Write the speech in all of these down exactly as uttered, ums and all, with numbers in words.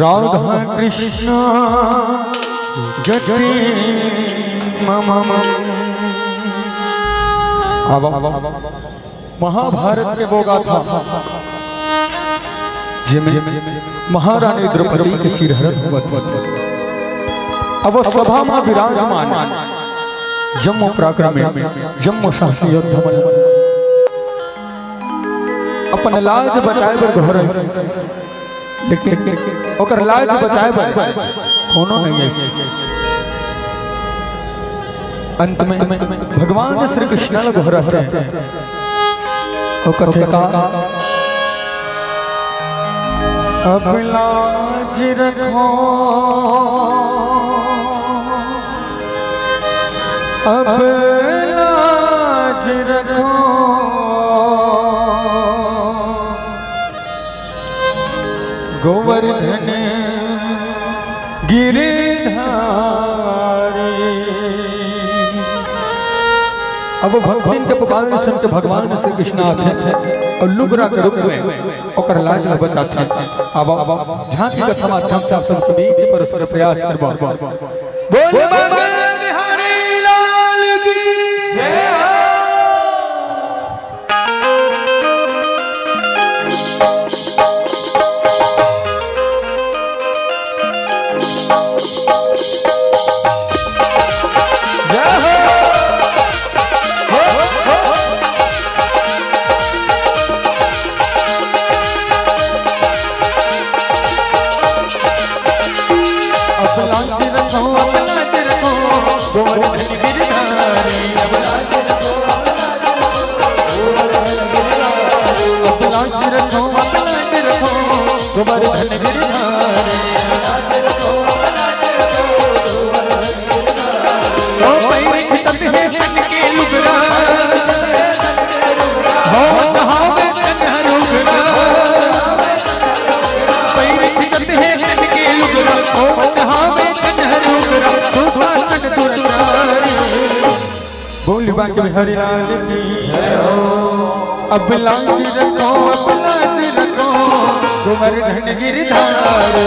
राधा कृष्ण गति मम। अब महाभारत के वो गाथा, जेमे महारानी द्रौपदी के चीरहरण होवत हे। अब वो सभा में विराजमान, जम्मो पराक्रमी, जम्मो साहसी योद्धा मन अपन लाज बचाए बर गोहरस, लेकिन ओकर लाज बचाए बर कोनो नहीं है। अंत में भगवान श्री कृष्ण ल गोहरथे, ओ कथे का, "अब लाज रखो, अब लाज रखो, गोवर्धन गिरधारी।" अब भक्तिन के पुकार सुन के भगवान श्री कृष्ण आथे और लुगरा के रूप में ओकर लाज ल बचाथे। अब, अब झांकी कथा माध्यम से आप सबके बीच परोसे के प्रयास करबो। बोल बाबा बिहारी लाल की जय हो। बोल बांके बिहारी लाल की जय हो। अब लाज रखो, अब लाज रखो, गोवर्धन गिरधारी।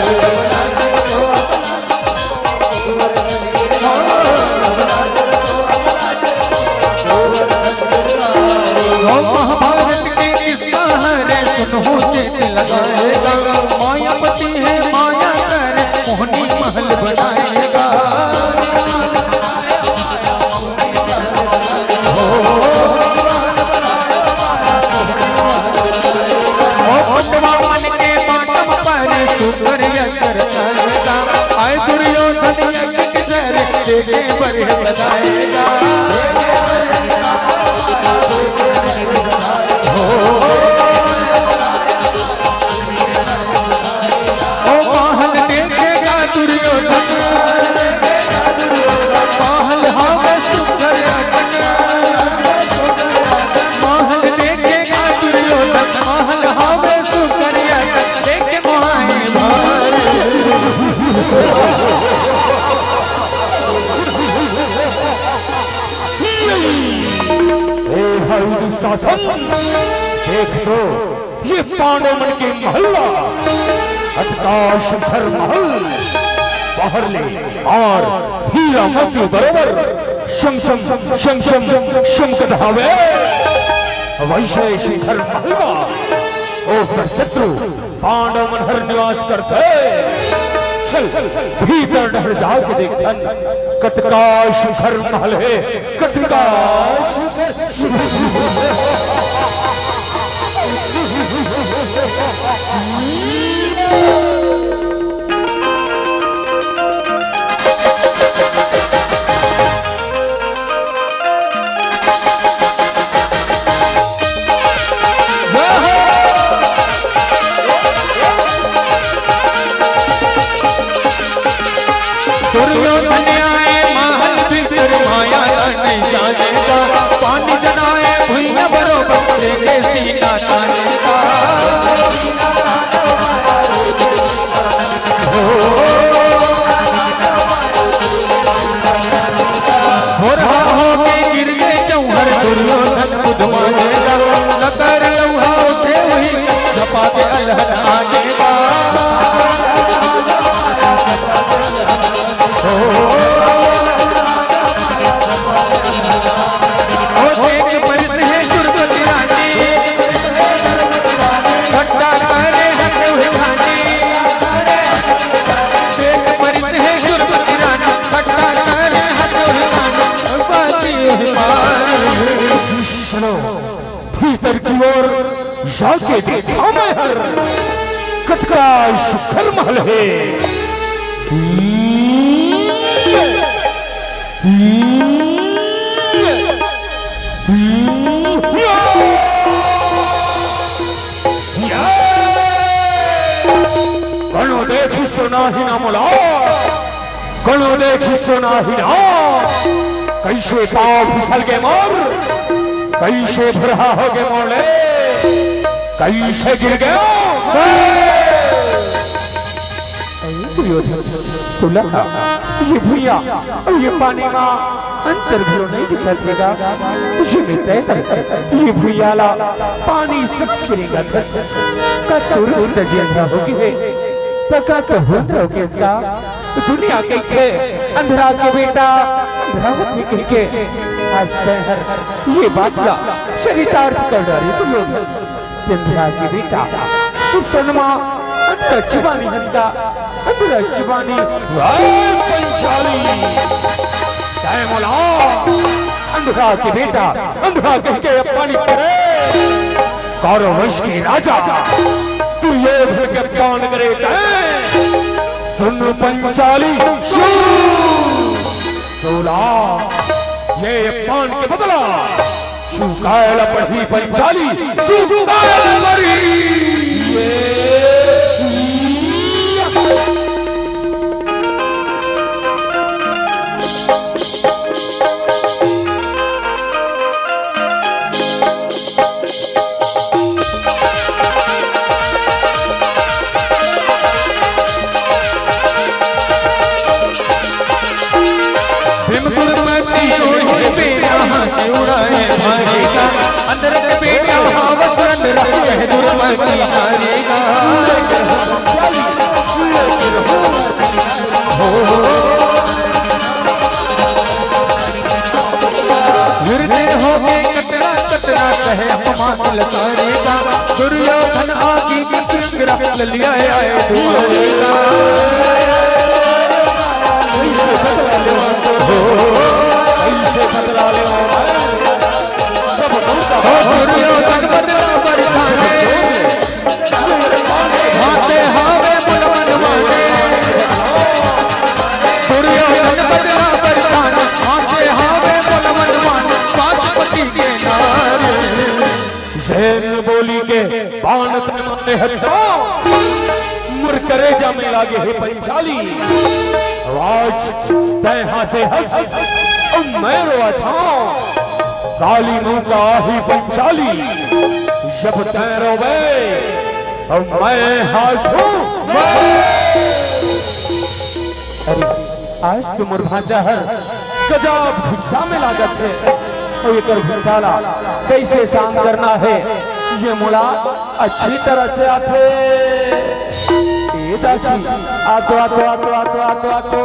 देख तो, ये पांडव मन के महल ला, अतकाश घर महल, बाहर ले और हीरा मोती बरोबर शम शम, शम शम, शमकत हावे। वैसे इस घर महल मा ओकर शत्रु पांडव मन हर निवास करथे। चल, भीतर डहर जाके देखथन, कतकाश घर महल हे, कतकाश। दुर्योधन आए महल भीतर, माया नहीं जानेगा। पानी जनाए भुइयां बरोबर, देखे सीना तानेगा। आके देखा मैं हर कतका सुघर महल हे। कोनो देखिस तो नाही ना मोला, कोनो देखिस तो नाही ना। कइसे पाँव फिसल गे मोर, कइसे भुरहा हो गे मोर ले, कइसे गिर गे। ए दुर्योधन, तोला ये भुइयां अउ ये पानी मा अंतर घलो नइ दिखत हे गा। ये मित्र, ये भुइयां ला पानी सब छीने गा। का तोर अंदर अंधरा हो गे हे, त का तोहू अंधरा हो गेस का? दुनिया कहिथे, अंधरा के बेटा अंधरा होथे कहिके। आज तैं हर ये बात ला चरितार्थ कर डारे दुर्योधन। अंधरा के बेटा सुतनमा अंधरा जबानी हंता, अंधरा जबानी। ए पंचाली, तैं मोला अंधरा के बेटा अंधरा कहिके अपमानित करे। कौरव वंश के राजा दुर्योधन के अपमान करे तैं। सुन पंचाली, सुन। तोला ये अपमान के बदला चुकाए ला पड़ही पंचाली, चुकाए ला पड़ही। भीम गुरमति रोहि बेरा, हाथ उड़ाए भारी का। अंधरा के बेटा हावस अंधरा, कह दुर्मति नारी का। हो, हो। हृदय हो के कतरा कतरा कहे अपमान लतारे का। दुर्योधन आगे की सिंगरा ललिया आए दुआरे का। कैसे बदला लेवा हो, कैसे बदला लेवा। सब दूर का हो दुर्योधन बदला बरसाने। हाथे हावे मोल मन माने। दुर्योधन बदला बरसाने। हाथे हावे मोल मन माने। पाशुपति के नारे। जैन बोली के बाण तन मारे हत्ता। मोर करेजा में लागे हे पंचाली। आज तैं हासे हस, अउ मैं रोवत हंव। काली मौका आही पंचाली, जब तैं रोबे, अउ मैं हासूं। अरे, आज तो मोर भांचा हर गजब गुस्सा में लागत हे। अउ एकर गुस्सा ला कइसे शांत करना हे, ये मोला अच्छी तरह से आथे। ए दासी, आ तो, आ तो, आ तो।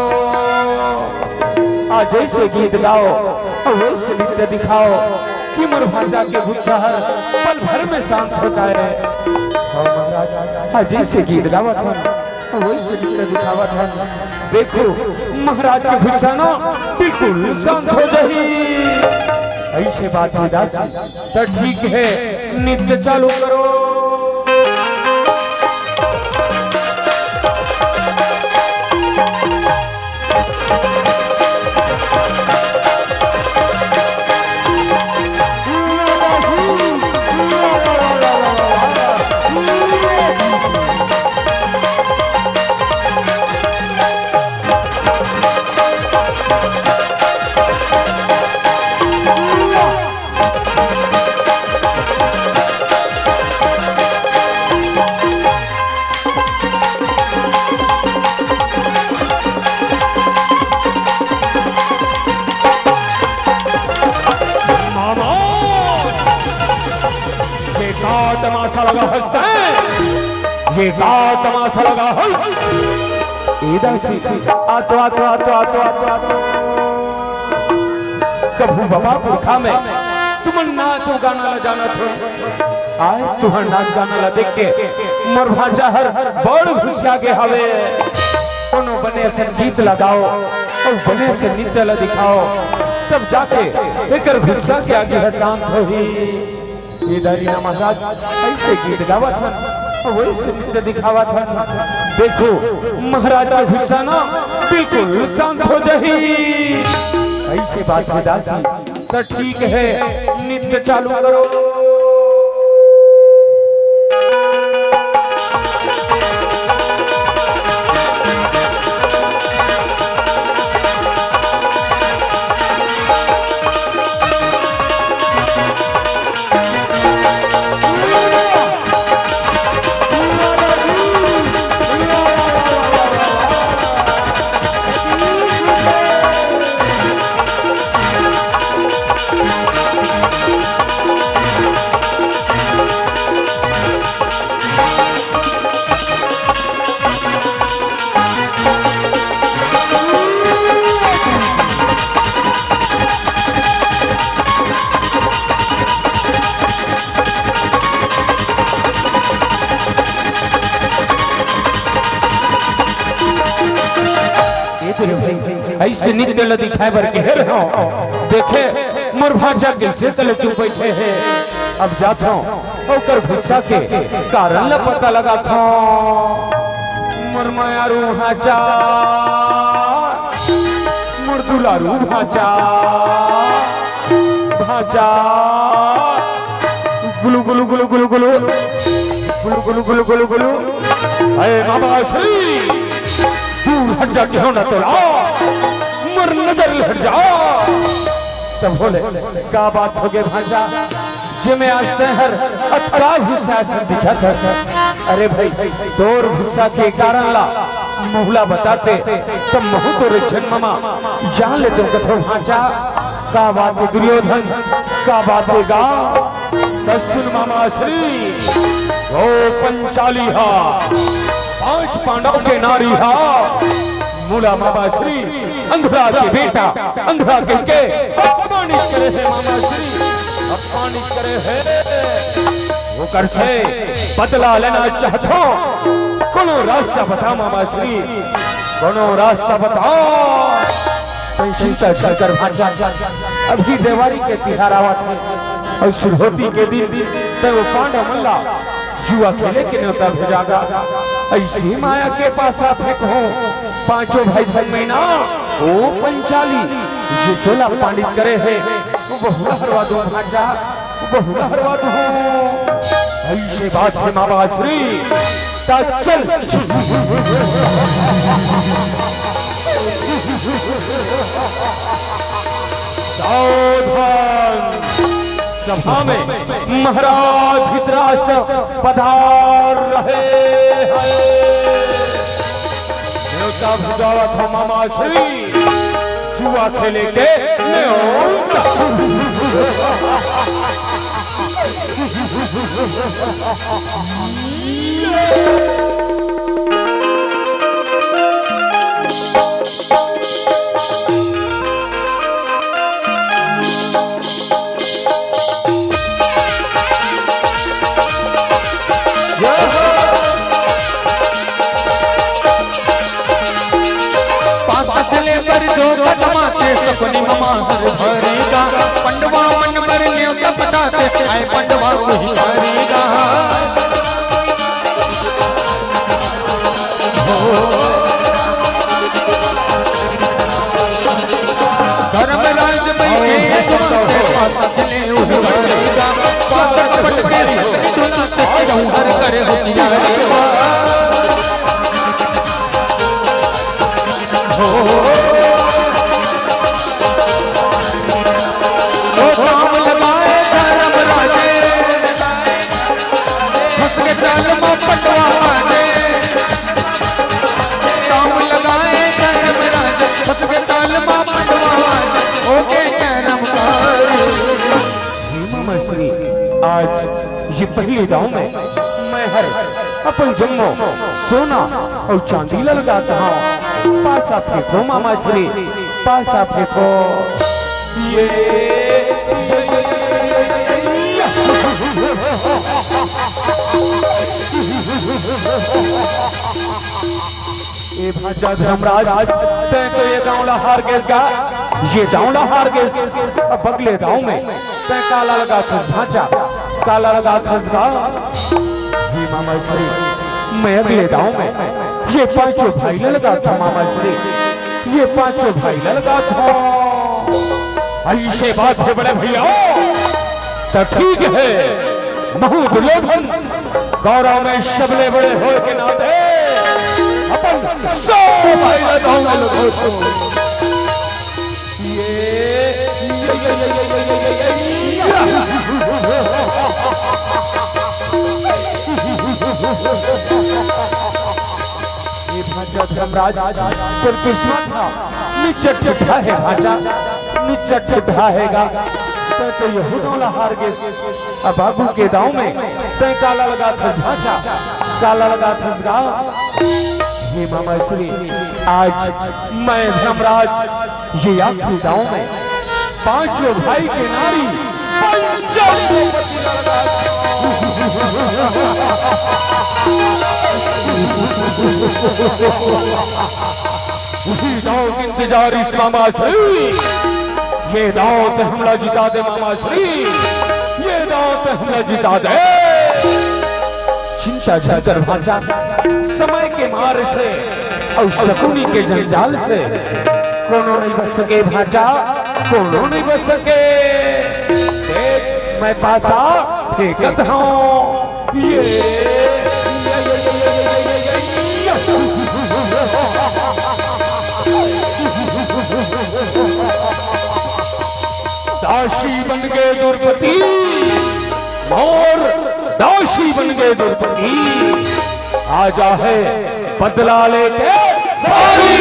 आज ऐसे गीत गाओ, अउ वैसे नृत्य दिखाओ कि मोर भांचा के गुस्सा हर पल भर में शांत हो जाए। हाँ महाराज, आज ऐसे गीत गावत हन, अउ वैसे नृत्य दिखावत हन। देखो, महाराज के गुस्सा ना बिल्कुल शांत हो जाही। ऐसे बात हे दासी। त ठीक हे, नृत्य चालू करो। मामा, ये का तमाशा लगा हंसता है? ये का तमाशा लगा हंस? ए दासी, आ तो, आ तो, आ तो। कभू बाबा पुरखा में तुमन नाच अउ गाना ला जानत हो। आज तुहर नाच गाना ला देख के मोर भांचा हर बड़ घुसिया गे हवे। कोनो बने असन गीत ला गाओ अउ बने असन नृत्य ला दिखाओ, तब जाके एकर गुस्सा के आगी ह शांत होही। केदारी ना महाराज, ऐसे गीत गावत हन, वैसे नृत्य दिखावत हन। देखो, महाराज का गुस्सा ना बिल्कुल शांत हो जाही। ऐसे बात है दासी, तो ठीक है, नृत्य चालू करो। ए तेरे भाई, ऐसे नृत्य ल दिखाए बर कहे रहे हो। देखे, मोर भांचा कइसे तले चुप बैठे हे। अब जात हूँ, ओकर गुस्सा के कारण ल पता लगात हूँ। मोर मयारू भांचा, मोर दुलारू भांचा, भांचा, गुलु गुलु गुलु गुलु गुलु, गुलु गुलु गुलु गुलु गुलु। अरे मामा श्री, दूर हट जा, क्यों ना तोला, मोर नजर ले हट जा। तब बोले, का बात हो गे भांचा, जे में आज तैं हर अतका गुस्सा से दिखत हस। अरे भाई, तोर गुस्सा के कारण ला महूं ला बताते, तब महूं तोरे जन्म मा जान लेते कथो भांचा। का बात हे दुर्योधन, का बात हे गा? त सुन मामा श्री, वो पंचाली हा, पांच पांडव के नारी हा, मोला मामा श्री, अंधरा के बेटा, अंधरा के, के अपमानित करे हे मामा श्री, अपमानित करे हे। ओकर से बदला लेना चाहत हूँ, कोनो रास्ता बता मामा श्री, कोनो रास्ता बता। तैं चिंता झन कर भांचा, अभी देवारी के तिहार आवत हे, अउ सुरहोती के दिन तैं वो पांडव मन ला जुआ खेले के नेवता भेजा गा। ऐसी माया के पासा फेंकहूं, पांचों भाई संग में ना, ओ पंचाली, जो तोला अपमानित करे हे, वो बहु ला हरवा दूं भांचा, वो बहु ला हरवा दूं। ऐसे बात हे मामा श्री, ता चल। सावधान! सभा में महाराज धृतराष्ट्र पधार रहे हैं। नेवता भेजावत हूं मामा श्री, जुआ खेले के नेवता। पास ले बर जो कदमा के सपनी ममा हर भरेगा, पंडवा मन बर ले तपता ते आए पंडवा वही भरेगा। धर्मराज बइठे अजमा के पास ले उहवारेगा, पास पट के सगरी दुलाते जौहर करे होशियारेगा। हो। ओ दाम लगाए धर्मराजे, फंस के जाल मा पंडवा बाजे। दाम लगाए धर्मराजे, फंस के जाल मा पंडवा बाजे। ओके करम काज। हे मामा श्री, आज ये पहले दांव में मैं हर अपन जम्मो सोना अउ चांदी ल लगात हंव। पासा फेंको मामा श्री, पासा फेंको। ये, ये, ये, ये, ये, ये, ये, ये। ए भांचा धर्मराज, तैं तो ये दांव ला हार गेस गा, ये दांव ला हार गेस। अब अगले दांव में तैं काला लगाथस भांचा? काला लगाथस गा? हे मामा श्री, मैं अगले दांव में ये पांचों भाई ला लगाथंव मामा श्री, ये पांचों भाई ला लगाथंव। अइसे बात हे बड़े भइया, त ठीक हे, महूं दुर्योधन कौरव में सबले बड़े होय के नाते अपन सौ भाई ला दांव में लगाथंव। ये, ये, ये, ये भांचा धर्मराज, तोर किस्मत हा निचट सुधा हे भांचा, निचट सुधा हे गा। तैं तो यहू दांव ला हार गेस। अब आगू के दांव में तैं काला लगाथस भांचा, काला लगाथस गा? हे मामा श्री, आज मैं धर्मराज ये आखिरी दांव में पांचों भाई के नारी पंचाली को पति लगा। उही दांव के इंतजार इस मामा श्री, ये दांव तैं हमला जिता दे मामा श्री, ये दांव तैं हमला जिता दे। चिंता झन कर भांचा, समय के मार से अउ शकुनी के जंजाल से कोनो नइ बच सके भांचा, कोनो नइ बच सके। देख, मैं पासा फेंकत हंव। ये, ये, ये, दासी बन गे द्रौपदी, मोर दासी बन गे द्रौपदी, आजा हे बदला लेके भारी।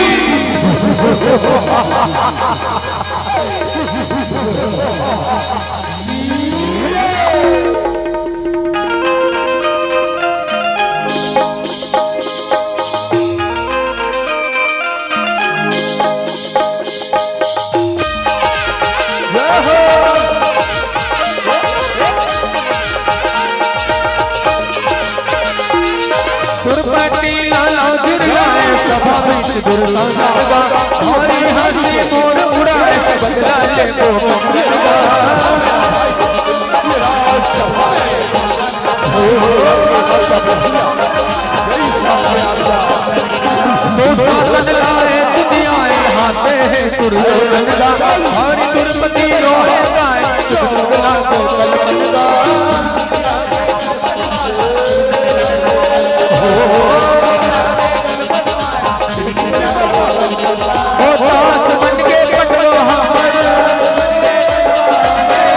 दुर्पति लाला दुर्लाए सभा बीच दुर्गा हमारी हंसी मोर उड़ाए बदला ले को दुशासन लाए दुनियाए हाथे हे दुर्योधन गा, हरि दुर्मति रोए गाए, दुर्योधन गा। ओ दास बन के पटवा हमर,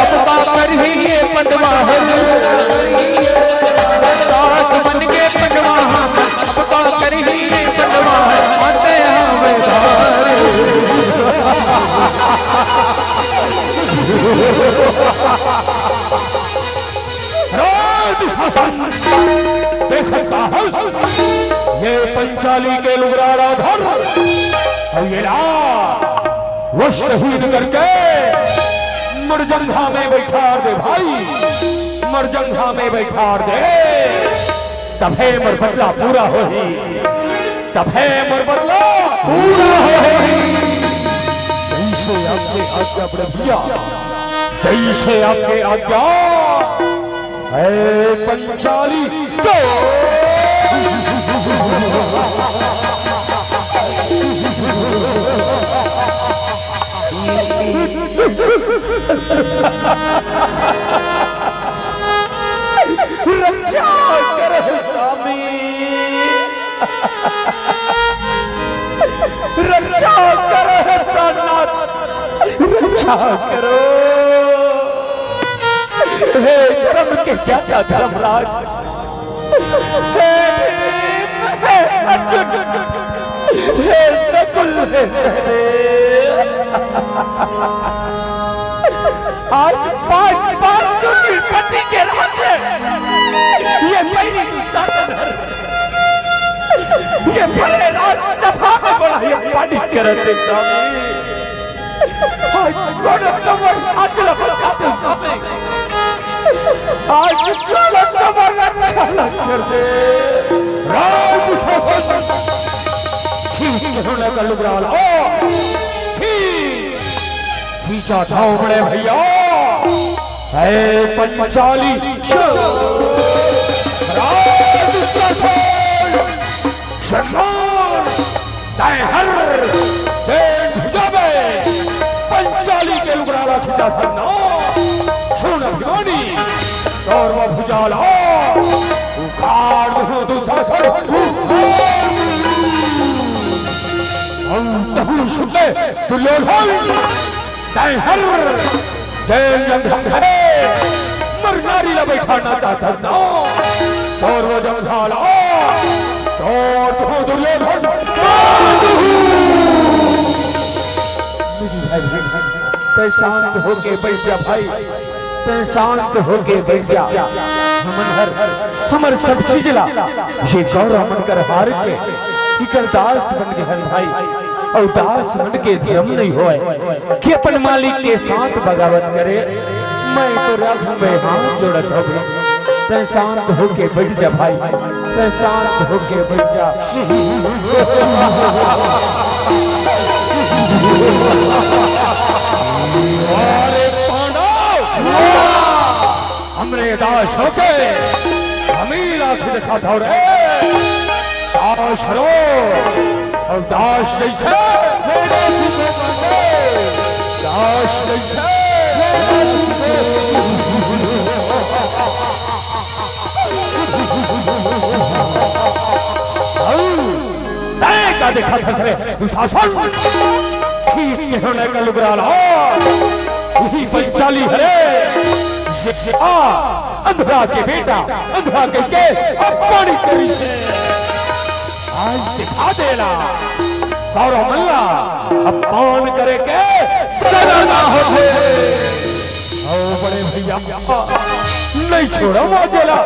अब का करही ये पटवा हमर। दास बन के पटवा हमर, अब का करही ये पटवा हमर। आते हवे धारे। राज शासन देखत का हस, ये पंचाली के लुगरा ला धर, अउ ये ला वस्त्रहीन करके मरजंघा में बइठार दे भाई, मरजंघा में बइठार दे, तभे मोर बदला पूरा होही। तभे मोर बदला पूरा होही। जइसे आपके आज्ञा बड़े भइया, जइसे आपके आज्ञा। हे पंचाली तो रक्षा कर स्वामी। रक्षा करो हे प्राणनाथ, रक्षा करो। हे धर्म के ज्ञाता धर्मराज, हे भीम, हे अर्जुन, हे नकुल, हे सहदेव। आज पांच पांच सौ की पति के रहते ये मेरी दुशासन हर ये भरे राजसभा में बड़ा ये पानी करत हे स्वामी। आज कोन तमर अचल बचाते स्वामी। आज कोन तमर रक्षा न कर दे। राज शासन ठीक होने का लुगराल। ओ, ठीक। खींचा था बड़े भइया। ऐ पंचाली, राज शासन, शंबर, तैं हर सेन भुजा में पंचाली के लुगरा ला खिंचा सकना। सुन अभिमानी, तोर वो भुजा ला उखाड़ दूं, दुशासन, उखाड़ दूं। हम तहु सुते दुर्योधन, तैं हर जय जंघम है, मर नारी ला बैठाना चाहता ना। तोर वो जंघाला, तोर तो दुर्योधन। तैं शांत होके बैठ जा भाई, तैं शांत होके बैठ जा। हमन हर, हमर सब चीज ला, ये गौरव मन कर हार के, इकर दास बन गे हन भाई। अउ दास मन के धर्म नहीं होय कि अपन मालिक के साथ बगावत करे। मैं तो राघव में हाथ जोड़त हूँ, तैं शांत होके बैठ जा भाई, तैं शांत होके बैठ जा। अरे पांडव, हमरे दास होके हमी ला खुद खाता रे। दास रो, अउ दास जैसे, दास जैसे। तैं का देखत हस रे दुशासन? खींच के होने का लुगरा ला। यही पंचाली हरे। ये आ, अंधरा के बेटा, अंधरा के, के अपमानित करिस हे। आज दिखा देला, गौरव मन ला अपमान करे के सजा ना होथे। ओ बड़े भैया, नहीं छोड़ा वो जेला।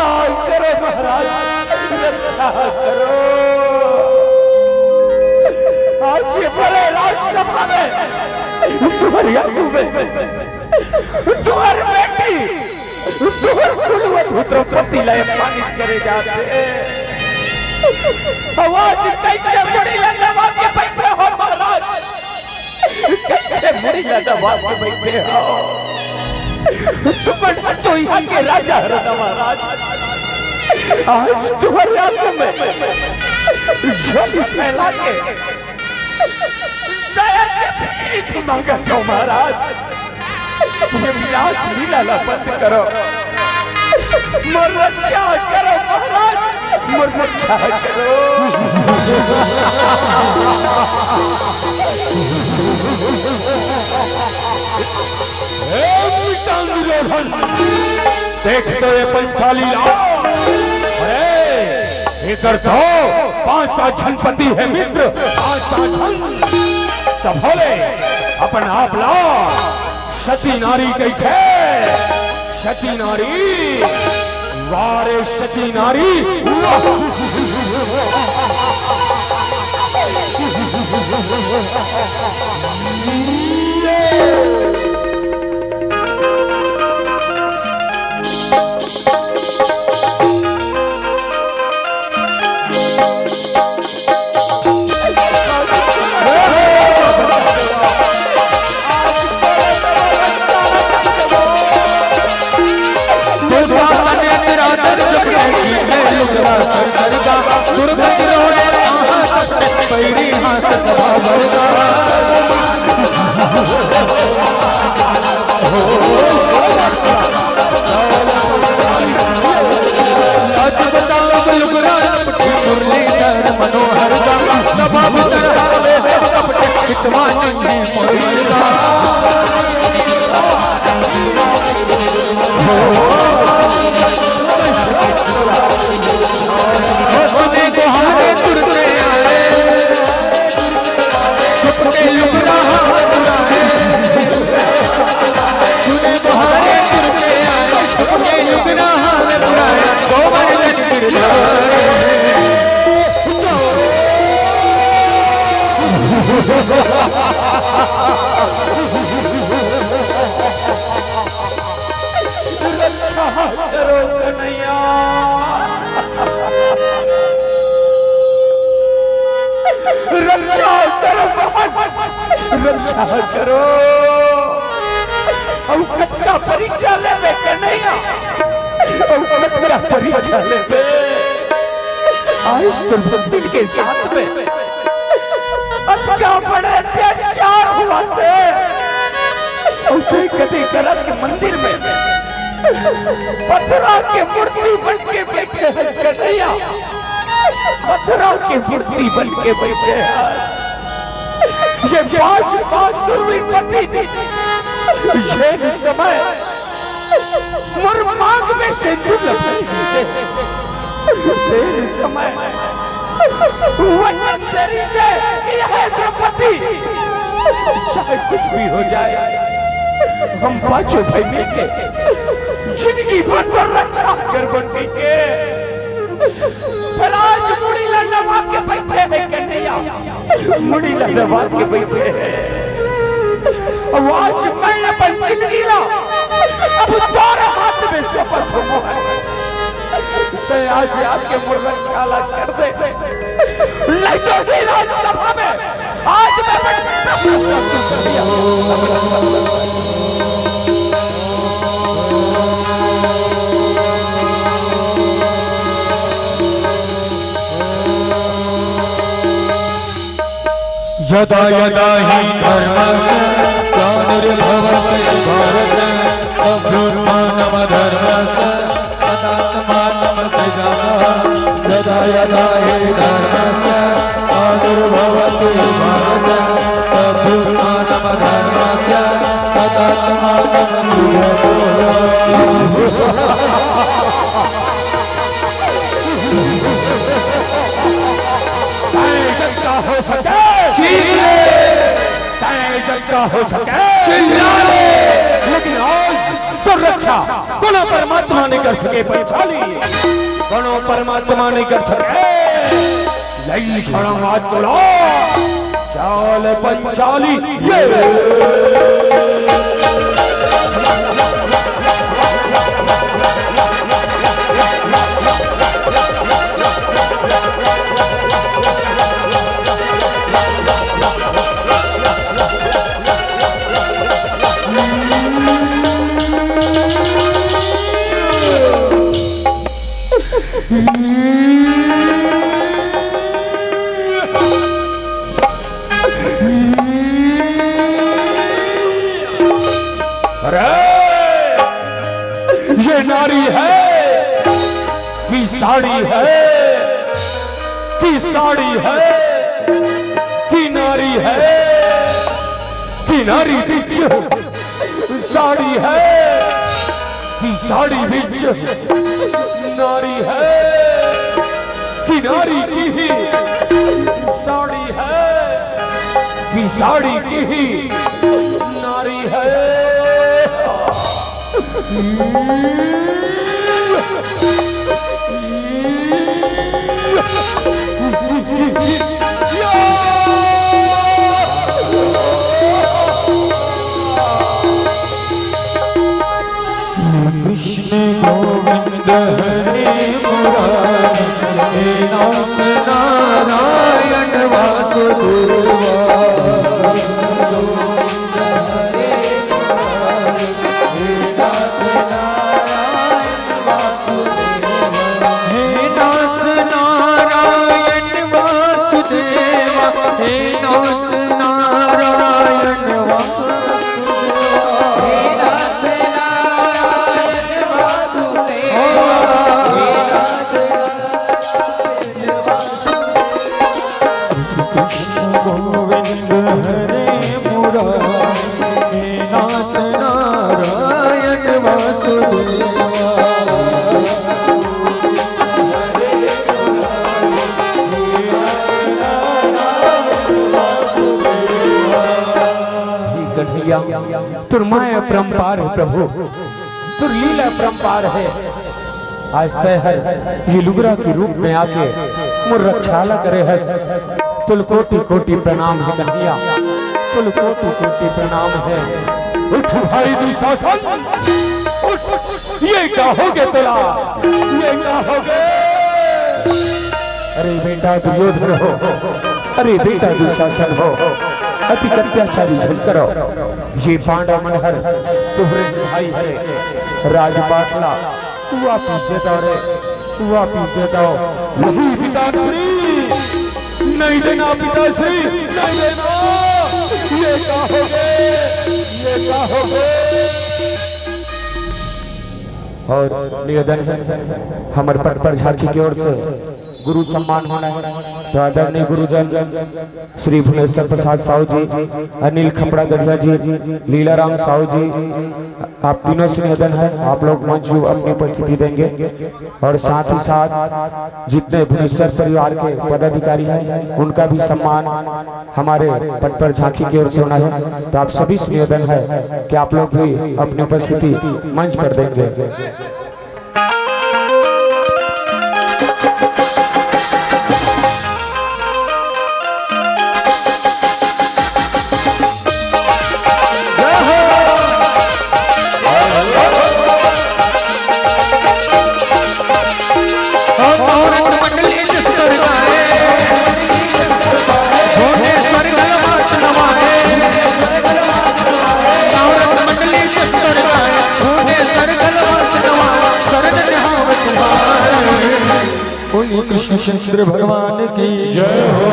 रक्षा करो महाराज, रक्षा करो। आज ये बड़े राजसभा में तुम्हारी आंखों में तुम्हारी बेटी, तुम्हारी कुलवधू द्रौपदी ला अपमानित करे जात हे। आवाज कैसे बड़ी लंदवा के बैठे हो महाराज? कैसे मुड़ी ला दबा के बैठे हो? तुमन तो यहाँ के राजा हरो ना महाराज। आज तुम्हारे आंखों में झोली फैला के दया के भीख मांगत हो महाराज। ये विलास लीला ला बंद करो। मोर रक्षा करो महाराज, मोर रक्षा करो। ए मितान दुर्योधन, देख तो ये पंचाली ला। अरे, एकर तो पांच पांच झन पति हे मित्र, पांच पांच झन। तब भले अपन आप ला सती नारी कहिथे, सती नारी, वाह रे सती नारी, वाह। रक्षा करो। अउ कतका परीक्षा लेबे कन्हैया, अउ कतका परीक्षा लेबे। आज तो भक्तन के साथ में अतका बड़े अत्याचार होवत हे। अउ तैं कते करा के मंदिर में पथरा के मूर्ति बन के बइठे हस कन्हैया, पथरा के मूर्ति बन के बइठे हस। ये पांच पांच सुरवीर पति जेन समय मोर मांग में सिंदूर लगाए हे, तेन समय वचन दे रिहिसे कि हे द्रौपदी, चाहे कुछ भी हो जाए, हम पांचों भाई मिलके जिंदगी भर तोर रक्षा करबो कहिके। फेर आज मुड़ी ला नवा के बइठे हे कन्हैया, मुड़ी ला नवा के बइठे हे। अउ आज मैं अपन जिंदगी ला अब तोर हाथ में सौंपत हंव। तैं आज आके मोर रक्षा ला कर दे, नहीं तो ही राजसभा में आज मैं बइठ यदा यदा हि धर्मस्य ग्लानिर्भवति भारत अभ्युत्थानमधर्मस्य तदात्मानं सृजाम्यहम्। यदा यदा हि धर्मस्य ग्लानिर्भवति भारत अभ्युत्थानमधर्मस्य तदात्मानं सृजाम्यहम्। तैं जतका हो सके, तैं जतका हो सके, लेकिन आज तोर रक्षा कोनो परमात्मा नइ कर सके पंचाली, कोनो परमात्मा नइ कर सके। लई खड़ा हाथ को ला, चल पंचाली, ये। अरे, ये नारी है कि साड़ी है, कि साड़ी है, कि नारी है, कि नारी बिच साड़ी है, कि साड़ी बिच नारी है, कि नारी की ही साड़ी है, कि साड़ी की ही नारी है। कृष्ण गोविंद हरे मुरारी, हे नाथ नारायण वासुदेवा। हे नाथ नारायण वासुदेवा, हे नाथ नारायण वासुदेवा। कृष्ण गोविंद हरे मुरारी, हे नाथ नारायण वासुदेवा। हे कन्हैया, तोर माया अपरंपार हे प्रभु, तोर लीला अपरंपार हे। आज तैं हर ये लुगरा के रूप में आके मोर रक्षा ला करे हस, तोला कोटि कोटि प्रणाम हे कन्हैया, तोला कोटि कोटि प्रणाम हे। उठ भाई दुशासन, उठ, ये का होगे तोला, ये का होगे? अरे बेटा दुर्योधन हो, अरे बेटा दुशासन हो, अतिक अत्याचारी झन करव। ये पांडव मन हर तुंहरे भाई हरे। राजपाट ला तू आप इज्जत रे, तू आप इज्जत। नहीं पिताश्री, नहीं देना पिताश्री, नहीं देना। ये का होगे, ये का होगे। और निवेदन है, हमर पटपर झांकी के ओर से गुरु सम्मान होना है। तो आदरणीय गुरुजन श्री भुवनेश्वर प्रसाद साहू जी, अनिल खपड़ा गढ़िया जी, लीलाराम साहू जी, आप तीनों से निवेदन है, आप लोग मंच में अपनी उपस्थिति देंगे। और साथ ही साथ जितने भुवनेश्वर परिवार के पदाधिकारी हैं, उनका भी सम्मान हमारे पटपर झांकी की ओर से होना है। तो आप सभी से निवेदन है कि आप लोग भी अपनी उपस्थिति मंच पर देंगे। बोलिए कृष्ण चंद्र भगवान की जय हो।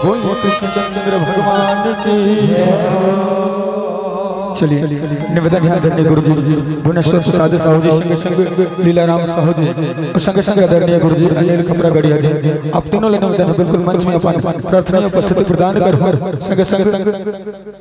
बोलिए कृष्णचंद्र भगवान की। चलिए, निवेदन है आदरणीय गुरु जी भुवनेश्वर प्रसाद साहू जी, संग संग लीलाराम साहू जी, और संग संग आदरणीय गुरु जी अनिल खपरा गढ़िया जी, आप तीनों ले निवेदन है, बिल्कुल मंच में अपन प्रार्थना उपस्थिति प्रदान करो। संग संग